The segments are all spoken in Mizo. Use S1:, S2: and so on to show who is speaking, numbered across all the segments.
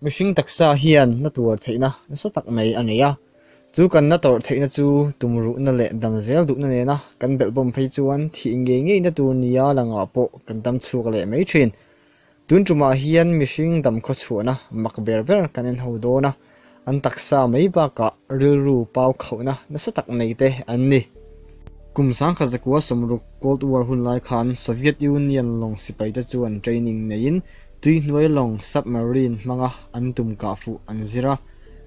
S1: Mihring taksa hian na tuar theihna nasa tak mai a nei a, chu kan na tawrh theihna chu tumruhna leh dam zel duhna nena kan belhbawm phei chuan thih ngei ngeina tur nia langah pawh kan dam chhuak leh mai thin. Tun tumah hian mihring dam khawchhuahna mak ber ber kan en ho dawn a, an taksa mai bakah rilru pau khauhna nasa tak nei te an ni. Kum 1960 Cold War hun lai khan Soviet Union lawng sipaite chuan training neiin tuihnuai lawng submarine hmanga an tum kah fuh an zir a.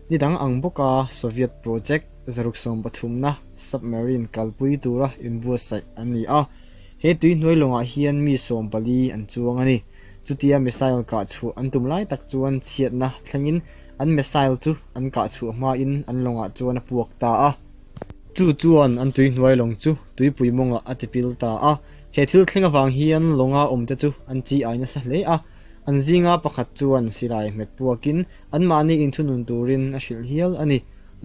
S1: Ni dang ang bawka Soviet project 130na submarine kalpui tura inbuatsaih an ni a. He tuihnuai lawngah hian mi 14 an chuang a ni. Chutia missile kah chhuah an tum lai tak chuan chhiatna thlengin an missile chu an kah chhuah hmain an lawngah chuan a puak ta a. Chu chuan an tuihnuai lawng chu tuipui mawngah a tipil ta a. He thil thleng avang hian lawnga awmte chu an chi ai nasa hle a. An zinga pakhat chuan silai hmet puakin anmahni inthunun turin a hrilh hial a ni.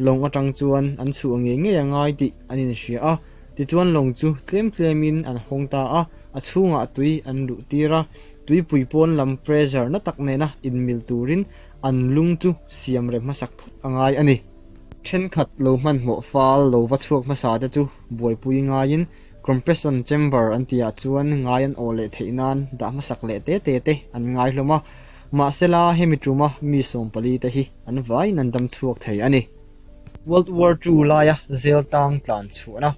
S1: Lawng atang chuan an chhuah ngei ngei a ngai tih an inhria a. Tichuan lawng chu tlem tlemin an hawng ta a, a chhungah tui an luh tir a. Tuipui pawn lam pressure na tak nena inmil turin an lung chu siam rem hmasak phawt a ngai a ni. Thenkhat lo hmanhmawh fal lo va chhuak hmasa te chu buaipui ngaiin compression chamber an tihah chuan ngai an awh leh theih nan dah hmasak leh te te te an ngai hlawm a. Mahsela hemi tuma mi 14 te hi an vaiin an dam chhuak thei a ni. World War II laia zel tang tlan chhuahna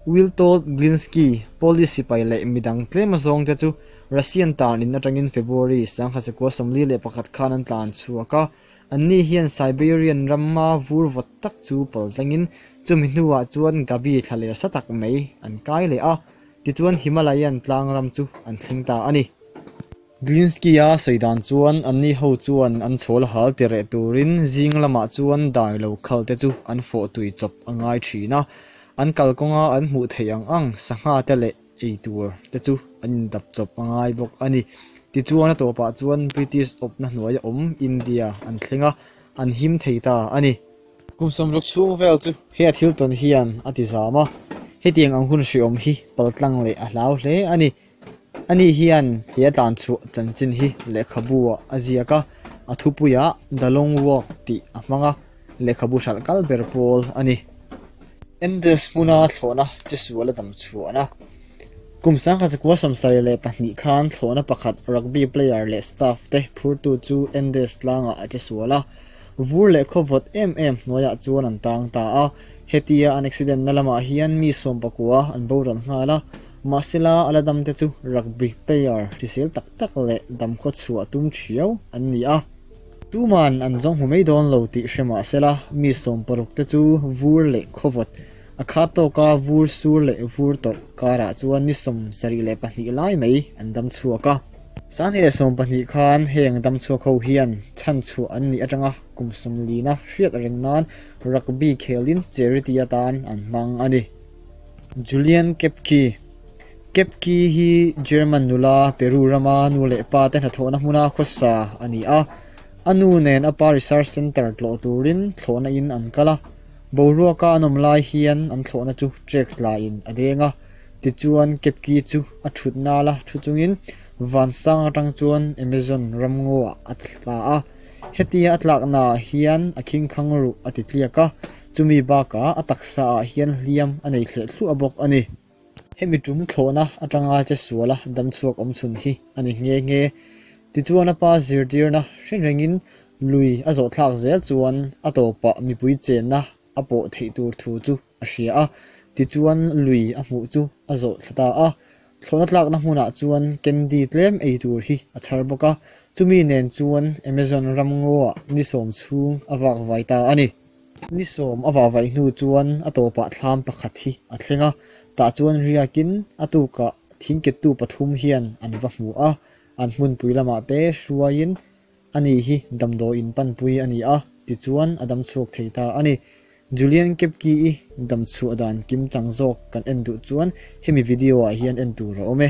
S1: Witold Glinski, Polish sipai leh midang tlem azawng te chu Russian tan in atangin February 1941 khan an tlan chhuak a. Anni hian Siberian rama vur vawt tak chu pal tlangin chumi hnuah chuan Gabi thlaler sa tak mai an kai leh a, tichuan Himalayan tlang ram chu an thleng ta a ni. Glinski-a sawi dan chuan anni ho chuan an chhawl hal ti reh turin zing lamah chuan dai lo khal te chu an fawh tui chawp a ngai thin a, an kalkawnga an hmuh theih ang ang sangha te leh ei tur te chu an indap chawp a ngai bawk a ni. Tichuan a tawpah chuan British awpna hnuaia awm India an thleng a, an him thei ta a ni. Kum 60 chhung vel chu he a thil tawn hian a ti zam a, hetiang ang hun hriawm hi paltlang leh a hlau hle a ni. Ani hian he a tlan chhuah chanchin hi lehkhabu ah a ziak a, a thupuiah The Long Walk tih a hmang a, lehkhabu hralh kal ber pawl a ni. Andes hmuna thlawhna che sual a dam chhuahna. Kum 1972 khan thlawhna pakhat rugby player leh staff te phurtu chu Andes tlangah a che sual a, vur leh khaw vawt em em hnuaiah chuan an tang ta a. Hetia an accident na lamah hian mi 19 an boral nghal a, mahsela a la dam te chu rugby player hrisel tak tak leh dam khaw chhuah tum thiau an ni a. Tuman an zawng hmu mai dawn lo tih hre mahsela mi 60 te chu vur leh khaw vawt a khat tawka vur sur leh vur tawrh karah chuan ni 72 lai mai an dam chhuak a. 2020 khan heng dam chhuak ho hian chhan chhuah an nih atanga kum 40 na hriat reng nan rugby khelin charity atan an hmang a ni. Julian Koepcke. Koepcke hi German nula Peru rama nu leh pa te hnathawhna hmuna khawsa a ni a. A nu nen a pa research center tlawh turin thlawhna in an kal a. Boruaka an awm lai hian an thlawhna chu trek tlain a deng a. Tichuan Koepcke chu a thut nala thu chungin vansang atang chuan Amazon ramngaw ah a tla a. Hetia a tlakna ah hian a khingkhang ruh a ti tliak a, chumi bakah a taksa ah hian hliam a nei thleh thluah bawk a ni. Hemi tum thlawhna atanga che suala dam chhuak awm chhun hi a ni nghe nghe. Tichuan a pa zirtirna hre rengin lui a zawh thlak zel chuan a tawpah mipui chenna a pawh theih tur thu chu a hria a, tichuan lui a hmuh chu a zawh thla ta a. Thlawhna tlakna hmunah chuan candy tlem ei tur hi a chhar bawk a, chumi nen chuan Amazon ramngaw ah ni 10 chhung a vak vai ta a ni. Ni 10 a vah vaih hnu chuan a tawpah thlam pakhat hi a thleng a, tah chuan riakin a tukah thingkettu pathum hian an va hmu a, an hmunpui lamah te hruaiin ani hi damdawiin panpui a ni a, tichuan a dam chhuak thei ta a ni. Julian Koepcke i dam chhuah dan kim chang zawk kan en duh chuan hemi video ah hian en tur a awm e.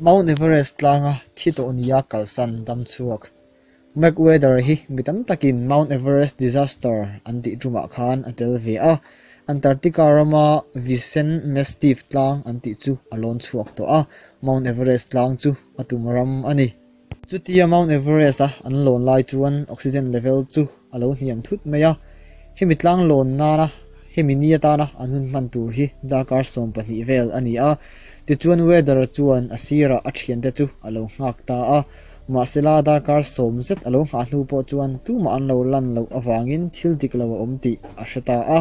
S1: Mount Everest tlanga thi tawh nia kalsan dam chhuak. McWherter hi mi tam takin Mount Everest disaster an tih tumah khan a tel ve a. Antarctica rama Vinson Massif tlang an tih chu a lawn chhuak tawh a, Mount Everest tlang chu a tum ram a ni. Chutia Mount Everest-a an lawn lai chuan oxygen level chu a lo hniam thut mai a, hemi tlang lawn nana hemi ni atana an hun hman tur hi darkar 12 vel a ni a. Tichuan Weather chuan a sirah a thiante chu a lo nghak ta a, mahsela darkar 10 zet a lo nghah hnu pawh chuan tumah an lo lan loh avangin thil dik lo a awm tih a hre ta a.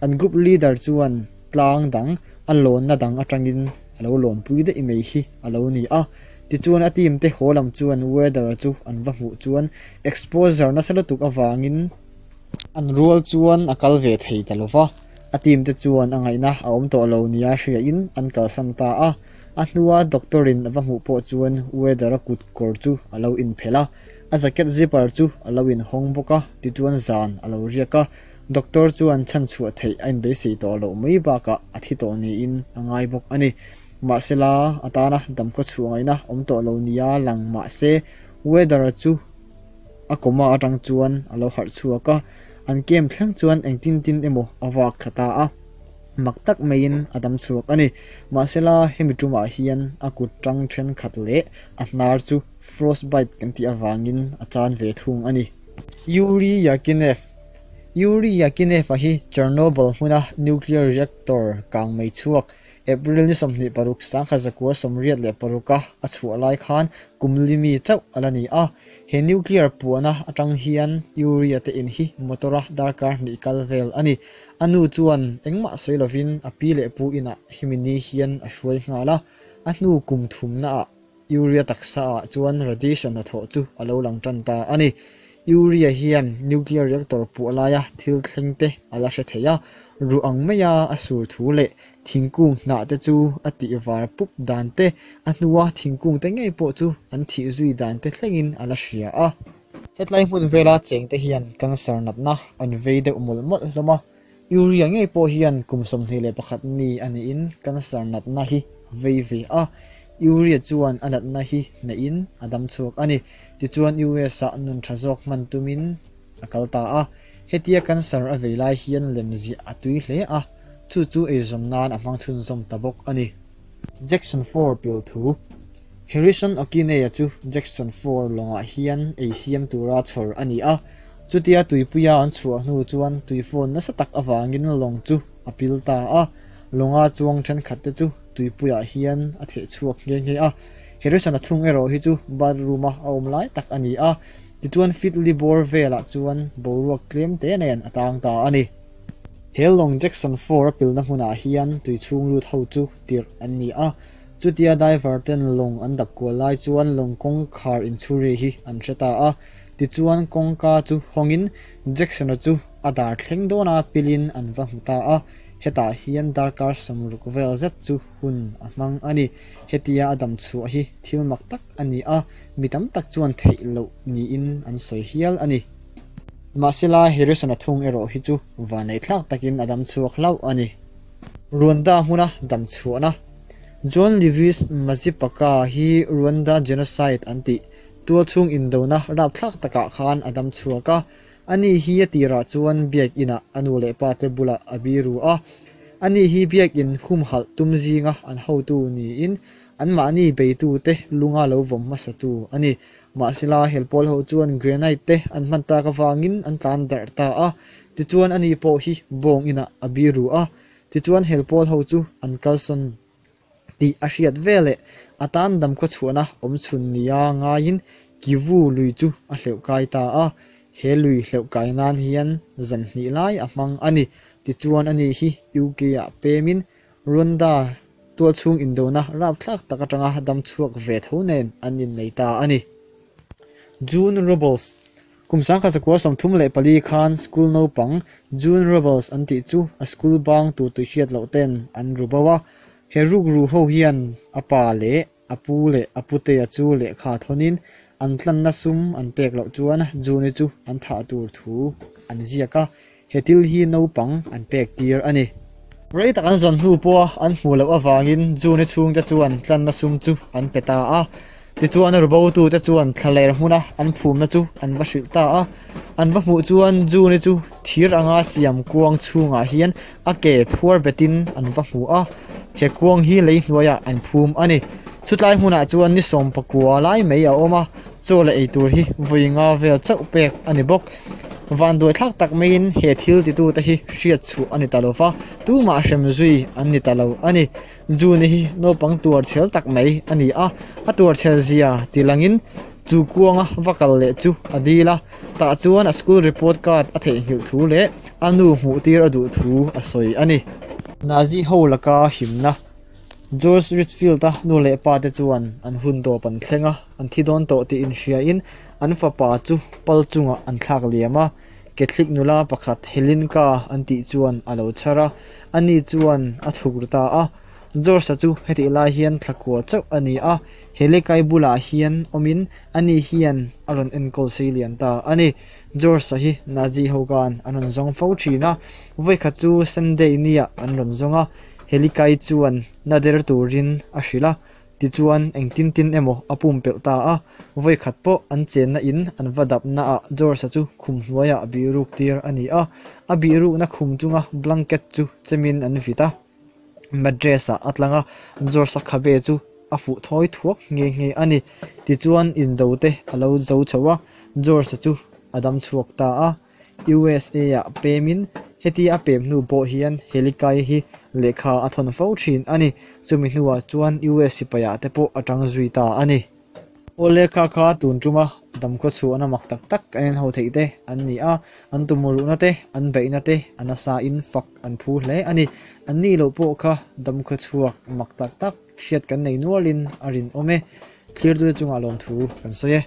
S1: An group leader chuan tlang dang a lawnna dang atangin a lo lawnpui daih mai hi a lo ni a. Tichuan a team te haw lam chuan Weather chu an va hmuh chuan exposure nasa lutuk avangin an rual chuan a kal ve thei ta lova. A team te chuan a ngaihna a awm tawh lo nia hriain an kalsan ta a. A hnua doctor in a va hmuh pawh chuan Weather a kut kawr chu a lo inphelh a, a jacket zipper chu a lo inhawng bawk a, tichuan zan a lo riak a. Doctor chuan chhanchhuah theih a inbeisei tawh loh mai bakah a thi tawh niin a ngai bawk a ni. Mahsela a tana damkhaw chhuah ngaihna awm tawh lo nia lang mahse Weather chu a coma atang chuan a lo harh chhuak a, an camp thleng chuan engtin tin emaw a vak thla ta a, mak tak maiin a dam chhuak a ni. Mahsela hemi tumah hian a kut tang thenkhat leh a hnar chu frostbite kan tih avangin a chan ve thung a ni. Yuri Yakinev Yuri Yakinev-a hi Chernobyl hmuna nuclear reactor kang mai chhuak April ni 26 1986-a a chhuah lai khan kum li mi chauh a la ni a. He nuclear puahna atang hian Yuri-a te in hi motor-a darkar hnih kal vel a ni. A nu chuan engmah sawi lovin a pi leh pu inah hemi ni hian a hruai nghal a. A hnu kum thumnaah Yuri-a taksaah chuan radiation hnathawh chu a lo lang tan ta a ni. Yuri-a hian nuclear reactor puah laia thil thleng te a la hre thei a, ruh ang maia a sur thu leh thingkung hnah te chu a tih var pup dan te, a hnua thingkung te ngei pawh chu an thih zui dan te thlengin a la hria a. Hetlai hmun vela cheng te hian cancer natna an vei deuh mawlh mawlh hlawm a, Yuri-a ngei pawh hian kum 21 mi a niin cancer natna hi a vei ve a. Yuri-a chuan a natna hi hnaihin a dam chhuak a ni. Tichuan US-ah nun tha zawk hman tumin a kal ta a. Hetia cancer a vei lai hian lemziah a tui hle a, chu chu eizawn nan a hmang chhunzawm ta bawk a ni. Jackson 4 pil thu Harrison Okiney-a chu Jackson 4 lawngah hian ei siam tura chhawr a ni a. Chutia tuipuia an chhuah hnu chuan tuifawn nasa tak avangin lawng chu a pil ta a. Lawnga chuang thenkhat te chu tuipuiah hian a theh chhuak nghe nghe a. Harrison-a thung erawh hi chu bathroom-a a awm lai tak a ni a. Tichuan feet li bawr velah chuan boruak tlem te nen a tang ta a ni. He lawng Jackson 4 a pilna hmunah hian tui chhung lut ho chu tirh an ni a. Chutia diver ten lawng an dap kual lai chuan lawng kawngkhar inchhuri hi an hre ta a. Tichuan kawngka chu hawngin Jackson-a chu a dar thleng dawna pilin an va hmu ta a. Hetah hian darkar 60 vel zet chu hun a hmang a ni. Hetia a dam chhuah hi thil mak tak a ni a, mi tam tak chuan theih loh niin an sawi hial a ni. Mahsela Harrison-a thung erawh hi chu vaneihthlak takin a dam chhuak hlauh a ni. Rwanda hmuna dam chhuahna John Lewis Mazipaka hi Rwanda genocide an tih tual chhung indona rapthlak takah khan a dam chhuak a. Ani hi a tirah chuan biak inah a nu leh pa te bulah a biru a. Ani hi biak in humhalh tum zinga an hotu niin anmahni beitu te lunga lo vawm hmasatu a ni. Mahsela helpawl ho chuan granite te an hman tak avangin an tlan darh ta a. Tichuan ani pawh hi bawng inah a biru a. Tichuan helpawl ho chu an kalsawn tih a hriat veleh a tan damkhaw chhuahna awm chhun nia ngaiin Kivu lui chu a hleuh kai ta a. He lui hleuh kai nan hian zan hnih lai a hmang a ni. Tichuan ani hi UK-ah pemin Rwanda tual chhung indona rapthlak tak atanga dam chhuak ve tho nen an innei ta a ni. June Robles Kum 1934 khan school naupang June Robles an tih chu a school bang tur tui hriat loh ten an ru bo a. He ruk ru ho hian a pa leh a pu leh a putea chu lehkha thawnin an tlanna sum an pek loh chuan June-i chu an thah tur thu an ziak a. He thil hi naupang an pek tir a ni. Rei tak an zawn hnu pawha an hmuh loh avangin June-i chhungte chuan tlanna sum chu an pe ta a. Tichuan rubo tute chuan thlaler hmuna an phumna chu an va hrilh ta a. An va hmuh chuan June-i chu thir anga siam kuang chhungah hian a ke phuar betin an va hmu a. He kuang hi lei hnuaiah an phum a ni. Chutlai hmunah chuan ni 19 lai mai a awm a. Chaw leh eitur hi vawi nga vel chauh pek a ni bawk. Vanduai thlak tak maiin he thil titute hi hriat chhuah a ni ta lo va, tumah hrem zui an ni ta lo a ni. June hi naupang tuar chhel tak mai a ni a, a tuar chhel zia ti langin chu kuanga va kal leh chu a dil a, tah chuan a school report card a theihnghilh thu leh a nu hmuh tir a duh thu a sawi a ni. Nazi ho laka himna George Richfield-a nu leh pa te chuan an hun dawp an thleng a, an thi dawn tawh tih inhriain an fapa chu pal chungah an thlak liam a. Catholic nula pakhat Helinka an tih chuan a lo chhar a, ani chuan a thuk ru ta a. George-a chu hetih lai hian thlakua chauh a ni a, Helikai bulah hian awmin ani hian a rawn enkawl sei lian ta a ni. George-a hi Nazi ho khan an rawn zawng fo thin a, vawikhat chu Sunday niah an rawn zawng a, Helikai chuan na der turin a hrilh a, tichuan engtin tin emaw a pumpelh ta a, vawikhat pawh an chenna in an va dapna ah George-a chu khum hnuaiah bihruk tir a ni a, a bihrukna khum chunga blanket chu chemin an vit a, mattress ah a tlang a, George-a khabe chu a fuh thawi thuak nghe nghe a ni. Tichuan indo te a lo zo chho a, George-a chu a dam chhuak ta a. USA ah pemin hetia a pem hnu pawh hian Helikai hi lehkha a thawn fo thin a ni. Chumi hnuah chuan US sipai ah te pawh a tang zui ta a ni. Aw lehkha kha tun tuma damkhaw chhuahna mak tak tak an inho theih te an ni a, an tumruhna te, an beihna te a nasa in fak an phu hle a ni. An nih loh pawh kha damkhaw chhuak mak tak tak hriat kan nei nualin a rinawm e. Thlirtute chungah lawmthu kan sawi e.